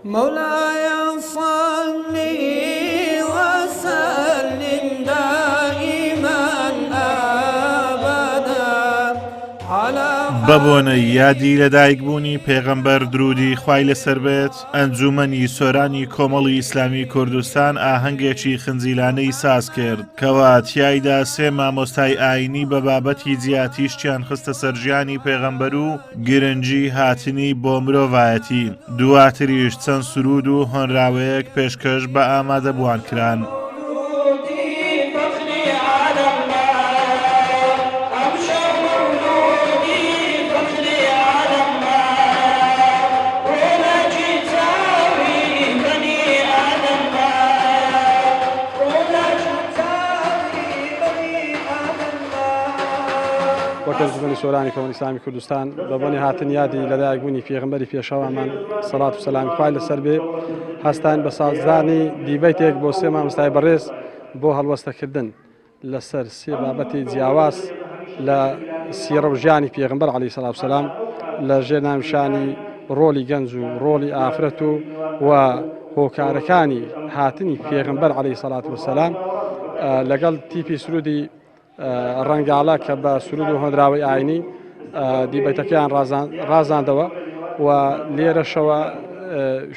مولاي صل وسلم دائما أبدا على بەبۆنەی یادی لەدایکبوونی پێغەمبەر درودی خوای لەسەر بێت، ئەنجوومەنی سۆرانی کۆمەڵی ئیسلامی کوردستان ئاهەنگێکی خنجیلانەی ساز کرد کەوا تیایدا سێ مامۆستای ئایینی بە بابەتی جیا تیشکیان خستە سەر ژیانی پێغەمبەر و گرنگی هاتنی بۆ مرۆڤایەتی، دواتریش چەند سروود و هۆنراوەیەک پێشکەش بە ئامادەبووان کران. وەک ئەنجومەنی سۆرانی کۆمەڵی ئیسلامی کوردستان بە بۆنەی هاتن یادی لەدایکبوونی پێغەمبەری پێشەوامان سەڵات و سەلامی خوای لەسەر بێ هەستان بە سازدانی دیبەیتێک بۆ سێ مامۆستای بەڕێز بۆ هەڵوەستەکردن لەسەر سێ بابەتی جیاواز لە سیڕە و ژیانی پێغەمبەر عەلەیهی سەڵات و سەلام لە ژێر ناونیشانی ڕۆڵی گەنج و ڕۆڵی ئافرەت و و هۆکارەکانی هاتنی پێغەمبەر عەلەیهی سەڵات و سەلام لەگەڵ تیپی سرودی ڕەنگاڵە کە بە سرود و هۆنراوەی ئاینی دیبەتەکەیان ڕازاندەوە و لێرەشەوە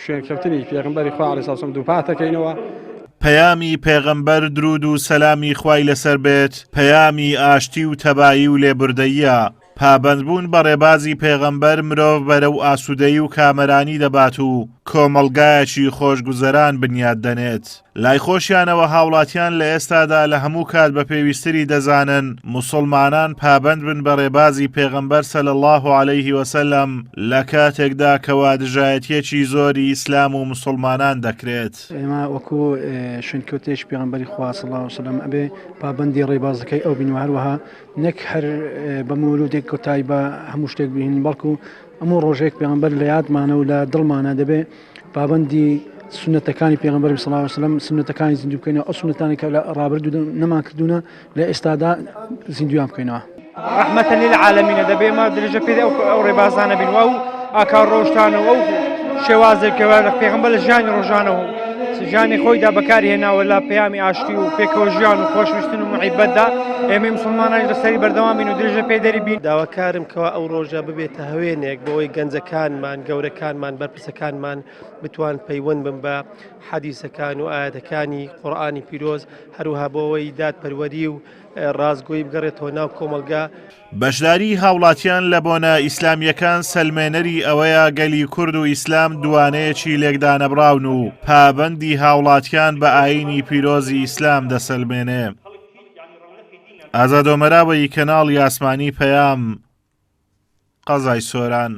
شوێنکەوتنی پێغمبەری خوا عەلەیهی سەلام دووپاتەکەینەوە. پەیامی پێغەمبەر دروود و سەلامی خوای لەسەر بێت پەیامی ئاشتی و تەبایی و لێبوردەییە، پابەندبوون بە ڕێبازی پێغەمبەر مرۆڤ بەرەو ئاسوودەیی و کامەرانی دەبات و کۆمەڵگایەکی خۆشگوزەران بنیات دەنێت. لای خۆشیانەوە هاوڵاتیان لە ئێستادا لە هەموو کات بە پێویستری دەزانن موسڵمانان پابەند بن بە ڕێبازی پێغەمبەر صلی اللە علیه وسلم لە کاتێکدا کەوا دژایەتیەکی زۆری ئیسلام و موسڵمانان دەکرێت. ئێمە وەکو شوێنکەوتەیەکی پێغەمبەری خوا صلی اللە علیه وسلم ئەبێ پابەندی ڕێبازەکەی ئەو بین و هەروەها نەک هەر بە مەولودێک کۆتایی بە هەموو شتێک بهێنین بەڵکو هەموو ڕۆژێک پێغەمبەر لە یادمانە و لە دڵمانە دەبێ پابەندی سونەتەکانی پێغەمبەر صلی الله علیه وسلم سونەتەکانی زیندوو بکەینەوە ئەو سونەتانی کە لە ڕابردوو نەمان کردوونە لە ئێستادا زیندویان بکەینەوە. ڕەحمەتە للعالمینە دەبێ ئێمە درێژە پێ ئەو ئەو ڕێبازانە بین و ئەو ئاکار ڕۆشتان و ئەو شێوازێک کە پێغەمبەر لە ژیانی ڕۆژانە و ژیانی خۆیدا بەکاری هێناوە لە پەیامی ئاشتی و پێکەوە ژیان و خۆشویستن و موحیبەتدا ئێمەی مسلمانانیش لەسەری بەردەوام بین و درێژە پێدەری بین. داواکارم کەوا ئەو ڕۆژە ببێتە هەوێنێک بۆ ئەوەی گەنجەکانمان، گەورەکانمان، بەرپرسەکانمان بتوان پەیوەند بن بە حەدیسەکان و ئایەتەکانی قورئانی پیرۆز، هەروەها بۆ ئەوەی دادپەروەری و ڕاستگۆیی بگەڕێتەوە ناو کۆمەڵگا. بەشداریی هاوڵاتیان لە بۆنە ئیسلامییەکان سەلمێنەری ئەوەیە گەلی کورد و ئیسلام دووانەیەکی لێکدانەبڕاون و پابەندی هاوڵاتیان بە ئایینی پیرۆزی ئیسلام دەسەلمێنێ. ئازاد ئۆمەراوەیی کەناڵی ئاسمانی پەیام، قەزای سۆران.